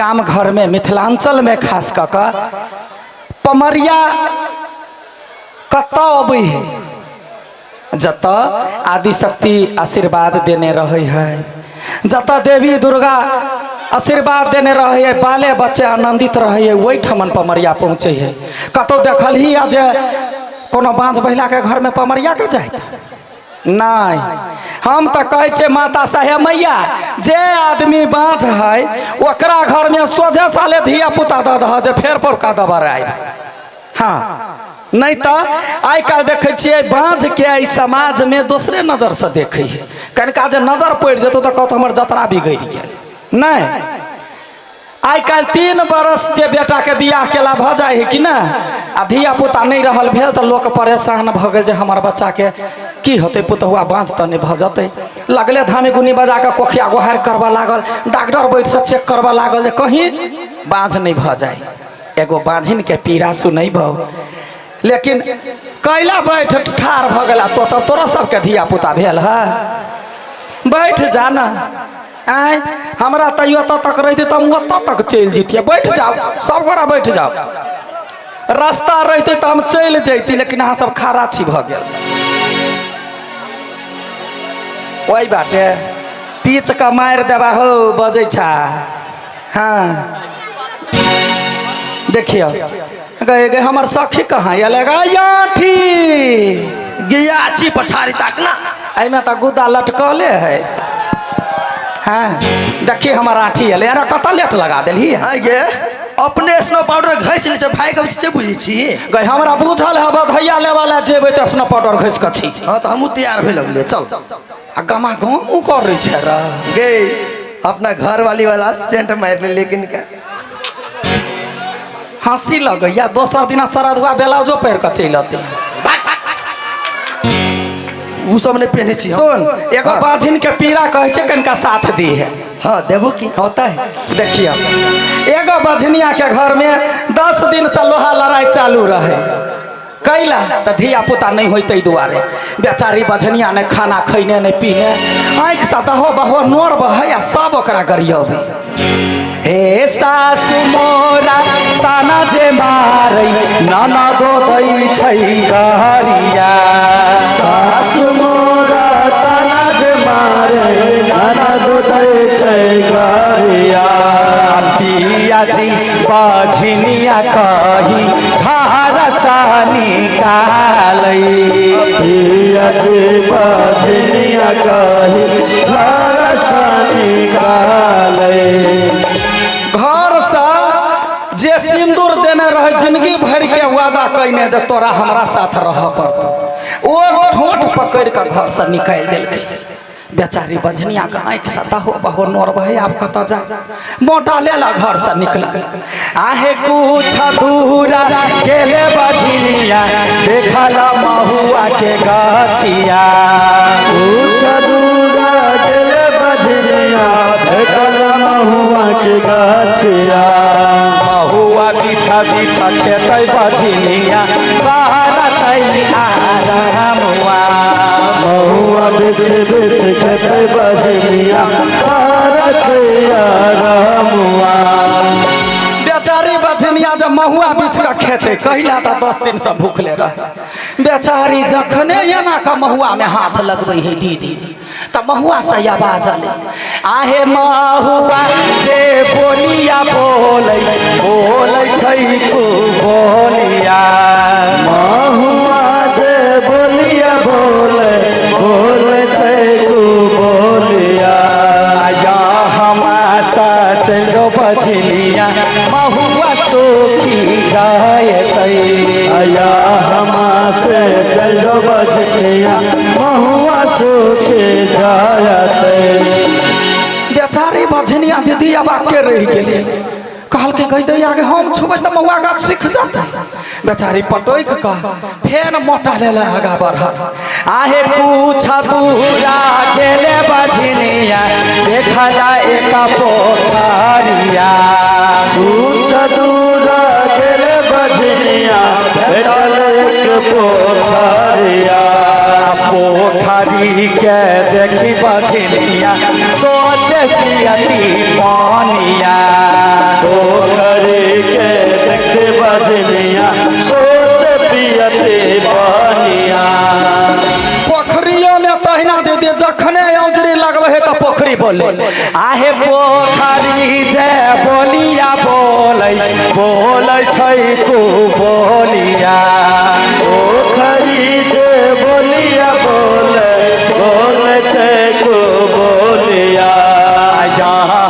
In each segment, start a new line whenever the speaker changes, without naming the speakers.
गाम घरमे मिथिलाञ्चलमे खास कऽ कऽ पमरिया कतऽ अबै है? जतऽ आदिशक्ति आशीर्वाद देने रहै है, जतऽ देवी दुर्गा आशीर्वाद देने रहै है, बाले बच्चे आनन्दित रहै है, ओहिठमन पमरिया पहुँचै है। कतहु देखलही आ जे कोनो बाँझ बहिलाके घरमे पमरिया के जाइत? नहि। हम तऽ कहै छियै माता साहेब मैया, जे आदमी बाँझ है ओकरा घरमे सोझे साले धिया पुता दऽ दह जे फेर पौरका दबर आबि। हाँ, नहि तऽ आइ काल्हि देखै छियै बाँझके एहि समाजमे दोसरे नजरसँ देखै है। कनिका जे नजर पड़ि जेतौ तऽ कहतौ हमर जतरा बिगड़ि गेल। नहि, आइ काल्हि 3 बरस जे बेटाके बियाह केला भऽ जाइ है कि नहि, आ धिया पुता नहि रहल भेल तऽ लोक परेशान भऽ गेल जे हमर बच्चाके की होतै, पुतहुआ बाँझ तऽ नहि भऽ जेतै। लगले धामी गुनी बजा कऽ कोखिया गोहारि करबऽ लागल, डॉक्टर वैद्यसँ चेक करबऽ लागल जे कहीं बाँझ नहि भऽ जाय। एगो बाँझिनके पीड़ा सुनैबौ, लेकिन कैला बैठ ठाढ़ भऽ गेला तो सब? तोरा सबके धिया पुता भेल है? बैठ जा ना। आँय, हमरा तैयो ओतऽ तक रहितै तऽ हम ओतऽ तक चलि जैतियै। बैठ जाओ, सब गोरा बैठ जाओ। रास्ता रहितै तऽ हम चलि जैती, लेकिन अहाँ सब खड़ा छी भऽ गेल। ओहि बाटे पीच कऽ मारि देबा हौ, बजै छा। हाँ, देखियौ गए गए, हमर सखी कहाँ एलै? गे
गिया छी पछाड़ी ताक ना।
एहिमे तऽ गुद्दा लटकले है। हाँ, देखिए हमर आँठी एलै। अरे, कतऽ लेट लगा देलही?
आइ गे, अपने स्नो पाउडर घसि लै छै भाई के, से बुझै छी?
गए, हमरा बुझल है, बधैया लेवा ला जेबै तऽ स्नो पाउडर घसि कऽ छी।
हाँ, तऽ हमहूँ तैयार होय लगलियै, चल।
आ गमा गम उ करै छै र।
गे, अपना घर वाली वाला सेंट मारि ले, लेकिन का
हँसी लगैया। दोसर दिना सरदुआ ब्लाउजो पहिर कऽ चलि अतै।
उ सब नहि पहिने छी हम।
सुन, एगो
हाँ।
बाझिन के पीड़ा कहै छै, कनिका साथ दी है।
हाँ, देबो की।
होता है। देखियो, एगो बझनिया के घर में 10 दिन से लोहा लड़ाई चालू रहे। कैला तऽ धिया पुता नहि होय ताहि दुआरे। बेचारी बझनिया नहि खाना खैने, नहि पीने, आँखिसँ दहो बहो नोर बहै आ सब ओकरा गरियबै। हे सासु मोरा ताना जे मारै, ननदो दै छै गरिया।
सासु मोरा ताना जे मारे, ननदो दै छै गरिया।
पिया जी बझनिया कही घर सा निकालै।
पिया जी बजनिया कही घर सँ निकालै।
घरसँ जे सिन्दूर देने रहे, जिंदगी भरि के वादा कयने जे तोरा हमरा साथ रहऽ पड़तौ, ओ ठोंठ पकड़ि कऽ घरसँ निकालि देलकै। बेचारी बझनिया के आँखिसँ दहो बहो नोर बहे। आब कतऽ जाय? मोटा लेला घरसँ निकलल। आहे कुछ दूरा गेले बझनिया, देखल महुआ के गछिया।
कुछ दूरा गेले बजनिया, भेटल महुआ के गाछिया।
महुआ पीछा पीछा खेतै बझनिया, करतै आरामुआ।
महुआ बिछ बिछ खेतै बजनिया, करतै आरामुआ।
बेचारी बझनिया जब महुआ बीछ कऽ खेतै, कहिला तऽ 10 दिन से भूखले रहे बेचारी। जखने एना कऽ महुआ में हाथ लगबै है दीदी, तऽ महुआ से आवाज अलै, आहे महुआ जे बोलिया बोलै, बोलै छै खूब बोलिया।
महुआ जे बोलिया बोले, बोले छै तू बोलिया।
आया हमासा चलो बझनिया, महुआ सुखी जायतै।
आया हमा से चलो बजनिया, महुआ सुखे जायतै।
बेचारी बझनिया दीदी अबाके रहि गेलै। कहलकै, गई दैया गे, हम छुबै तऽ महुआ गाछ सूखि जेतै। बेचारी पटकि कऽ फेर मोटा लेले आगा बढ़ल। आहे कुछ दूरा गेले बझनिया, देखला एक पोखरिया।
कुछ दूर गेले बजनिया, भेटल एक पोखरिया।
पोखरी के देखी बझनिया सोचे पियती पानिया। छै को बोलिया।
पोखरी जे बोलिया बोले बोले छै को बोलिया।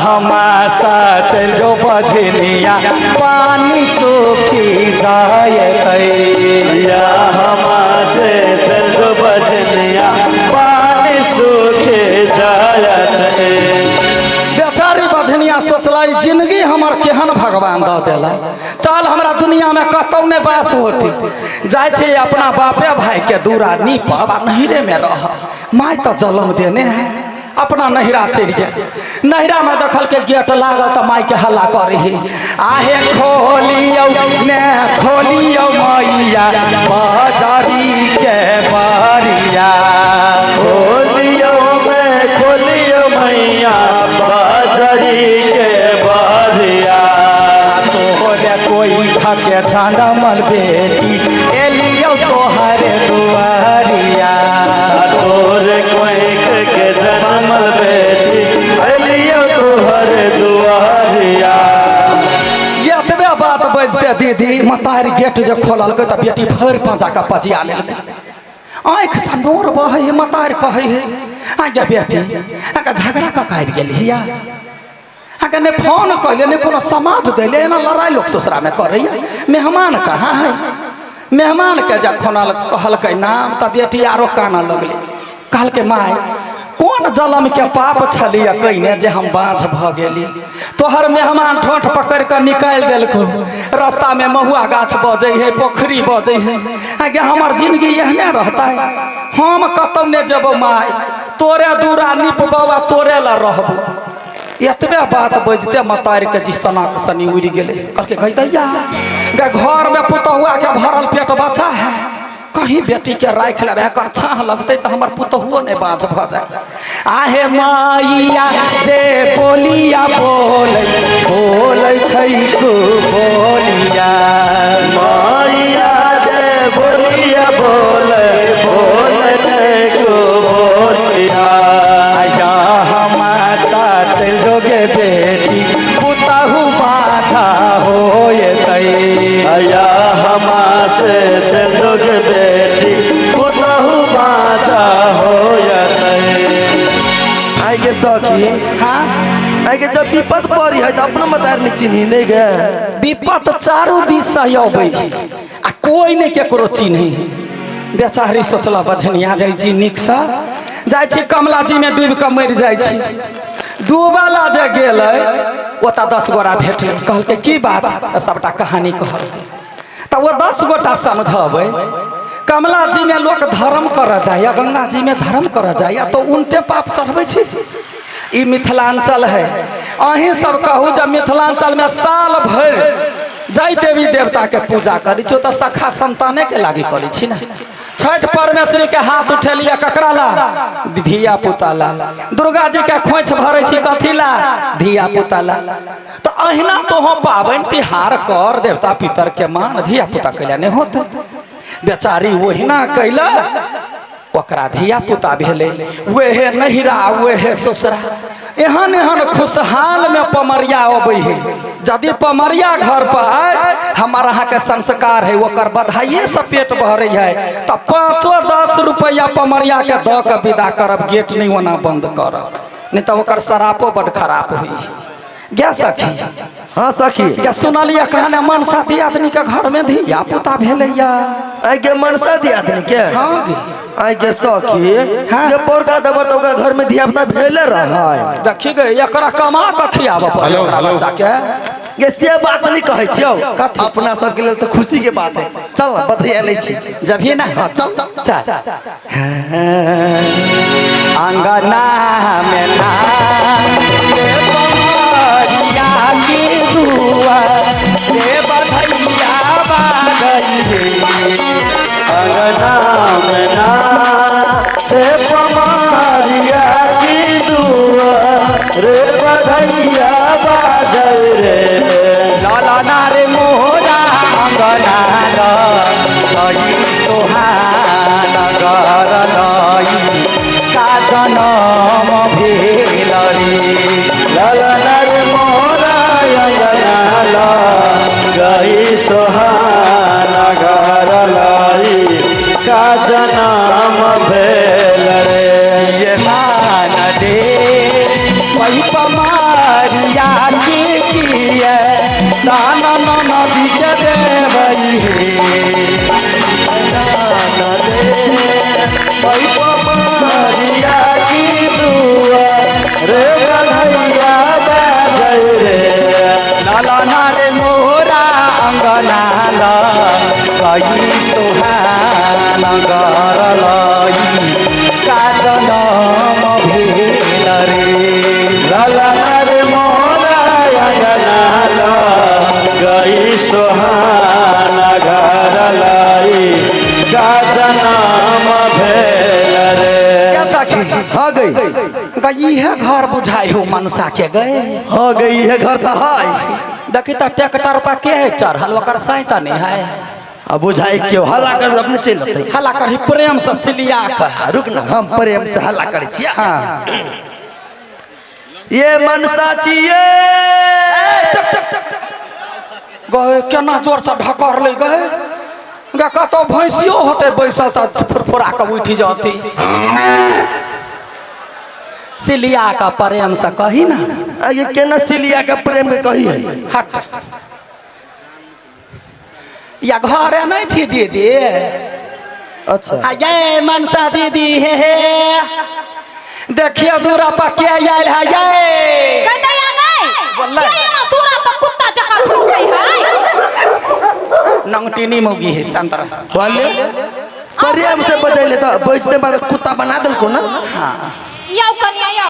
हमासा चल जो बजनिया पानी सूखी जायतै।
या हमासे चल जो बजनिया पानी सूखे जायत।
बेचारी बजनिया सोचलै जिंदगी हमर केहन भगवान दऽ देला, चल हमरा दुनिया में कतौ नहि बास होती, जाइ छी अपना बापे भाई के दूरा नीपब आ नहिरे में रह, माय तऽ जलम देने है। अपना नहिरा चलि गेल, नहिरा में देखल के गेट लागल तऽ माय के हल्ला करे हे, आहे खोलियौ ने खोलियौ मैया बजरी के बरिया।
खोलियो मैं खोलियो मैया बाजरी के बारिया।
तोहरे कोई खके जनमल बेटी एलियौ तोहरे दुआरिया।
तोर कोई के जन्मल बेटी अलियो तोहर दुआरिया।
एतबे बात बजते दीदी मतारी गेट जे खोललकै तऽ बेटी भरि पाँजा के पजिया लेलकै, आँखि से नोर बहै है। मतारी कहै है, आगे बेटी आगे झगड़ा कऽ के आबि गेलियै, आगे ने फोन कैले ने कोनो समाद देले, एना लड़ाइ लोक ससुरामे करैया, मेहमान कहाँ है? मेहमान के जखन कहलकै नाम तऽ बेटी आरो कानऽ लगलै, कहलकै माय कोन जलम के पाप छलियै कइने जे हम बाँझ भऽ गेली, तोहर मेहमान ठोंठ पकड़ि कऽ निकालि देलकौ, रास्ता में महुआ गाछ बजै है, पोखरी बजै है, आगे हमर जिंदगी एहने रहतै, हम कतौ नहि जेबौ माय, तोरे दूरा निपबौ आ तोरे लए रहबौ। एतबे बात बजते मतारी के जी सनाक सनी उड़ि गेलै, कहलकै गै दैया गै घर में पुतहुआ के भरल पेट बच्चा है, कहीं बेटी के राखि लेबै एकर छाह लगतै तऽ हमर पुतहुओ नहि बाँझ भऽ जाय। आहे माइया जे बोलिया बोलै बोलै छै को बोलिया।
माइया जे बोलिया बोले बोले छै को बोलिया।
आया हमासा चलि जोगे बेटी पुतहु बाँझा होयतै।
आया हमासे चल बेटी पुतहु बाजा होयतै।
आइ के सखी,
हाँ
आइ के जब विपद पड़ी है तो अपनो मतार नहीं चिन्ही नहीं गए।
विपत चारू दिस से अबै है आ कोई नहि केकरो चिन्ही। बेचारी सोचला बझनिया जाइ छी नीकसँ जाइ छी कमला जी में डूबि कऽ मरि जाइ छी। डूबला जे गेलै ओतऽ 10 गोरा भेटलै, कहलकै की बात, तऽ सबटा कहानी कहलकै। तऽ ओ 10 गोटा समझबै, कमला जी में लोक धर्म करऽ जाइए, गंगा जी में धर्म करऽ जाइए तऽ उल्टे पाप चढ़बै छी। ई मिथिलांचल है, अहीं सब कहू जब मिथिलांचल में साल भरि जाहि देवी देवता के पूजा करै छी तऽ सखा संताने के लागी करै छी ने। छठि परमेश्वरी के हाथ उठेलियै ककरा ला? धिया पुता ला। दुर्गा जी के खोइछ भरै छी कथी ला? धिया पुता ला। तऽ अहिना तो हम पाबनि तिहार कर देवता पितर के मान धिया पुता कैला नहि होतै। बेचारी ओहिना कैला, ओकरा धिया पुता भेलै, वेहे नहिरा वेहे ससुरा, एहन एहन खुशहाल में पमरिया अबै है। यदि पमरिया घर पर आए हमार अहाँ के संस्कार है ओकर बधाइए से पेट भरे है तऽ 5-10 रुपया पमरिया के दऽ के विदा करब, गेट नहीं ओना बंद करब, नहीं तऽ ओकर शरापो बड खराब हुई। गे सखी?
हाँ सखी।
गे सुनलियै कहने मनसा दियादनी के घर में धिया पुता भेलैया?
आइ के मनसा दियादनी के?
हाँ गे।
आइ के सखी,
हाँ।
जे पौरका दबर तो ओकरा घर में धिया पुता भेले रहै।
देखी गे एकरा कमा कऽ खियाबऽ पड़ै
हेलो,
ओकरा
हेलो।
बच्चा के।
ये से बात नहीं कहै छियौ,
कथी?
अपना सबके लेल तो खुशी के बात है। चल ना बधाई लै छी।
जभिए ना?
हाँ चल।
चल। अंगना में ना रे बमरिया की दुआ रे बधैया बाजै रे।
अंगना में ना छे पमारिया की दुआ रे बधैया बाजै रे।
ललना रे मोरा अंगना लई सोहान गर लई का जनम भेल ललना रे मोरा अंगना ल गई सुहान घर लई का जनम भेल रे।
ललना रे मोरा अंगना ल गई सोहान घर लाई का जनम भेल रे।
क्या सखी
हाँ गई।
गई है घर बुझाई हो मनसा के गए।
हाँ गई है घर तो है।
देखी तो ट्रैक्टर पर के है चढ़ल ओकर सहायता नहीं है।
अब बुझाई क्यों हल्ला कर अपने चल अतै।
हल्ला करही प्रेम से सिलिया के।
रुक ना हम प्रेम से हल्ला करै छियै।
हाँ।
ये मनसा छियै।
गए केना जोर से ढकर ले गए गे कतौ भैंसियो होते बैसल तऽ फुरफुरा के उठि जती। सिलिया का प्रेम से कही ना।
ये केना सिलिया के प्रेम के कही है।
हट या घरे नहीं छी दीदी।
अच्छा।
आ ये मनसा दीदी हे हे देखियो दूरा पर के आयल है ये।
कतै आ गए?
बोललै।
के एना दूरा पर कुत्ता जकाँ भूकै है?
नंगटीनी मौगी है संतरा।
बोले प्रेम से बजैले तऽ बजते बाद कुत्ता बना देलको ना।
हाँ।
यौ कनिया यौ।